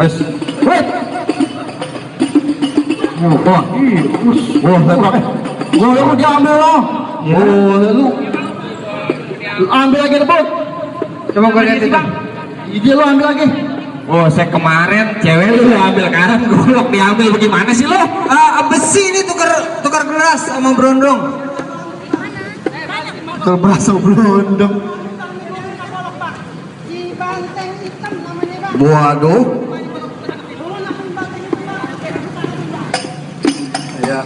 Wes. Wes. Oh, wah. Wah, hebat. Gua lu diambil loh. Oh, lu. Ambil lagi debut. Coba gue lihat itu. Ide lu ambil lagi. Oh, saya kemarin cewek lu ambil kanan, golok diambil, bagaimana sih lo? Besi ini tukar keras sama berondong. Terberasa berondong. Di banteng hitam namanya bang. Waduh. Ya.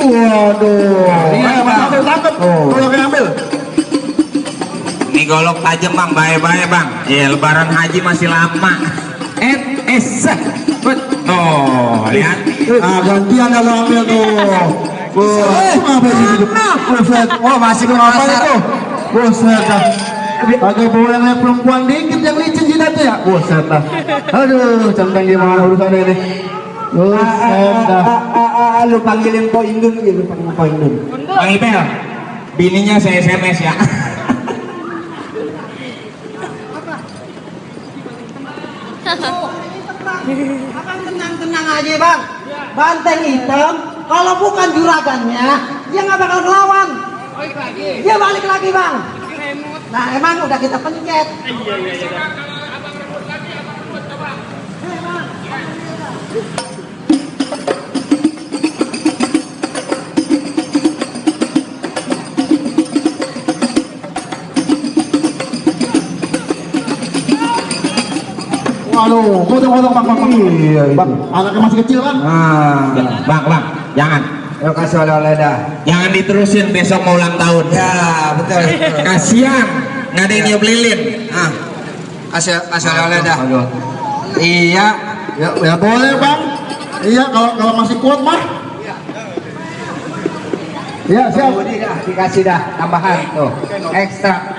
Waduh. Tangkap. Golok yang ambil. Ini golok tajam bang, bahaya bang. Ya lebaran haji masih lama. Oh, lihat. Gantian kalau ambil tuh. Apa sih? Buset. Oh, masih apa itu? Buset. Agak boleh perempuan dikit yang licin jidat ya. Buset. Aduh, centang gimana urusan ini? Buset. Lu panggilin Po Indun gitu, panggil Po Indun. Bang Ipel, bininya saya SMS ya. Abang tenang-tenang aja bang. Banteng hitam, kalau bukan juragannya, dia nggak bakal ngelawan. Dia balik lagi bang. Nah emang udah kita pencet. Waduh, potong bang. Iya, bang. Anaknya masih kecil bang. Bang, jangan. Yo kasih oleh-oleh dah. Jangan diterusin, besok mau ulang tahun. Ya betul. Kasihan, nggak ada yang niup lilin. Kasih oleh-oleh dah. Iya, ya boleh bang. Iya, kalau masih kuat mah. Iya siap. Dikasih dah tambahan tuh ekstra.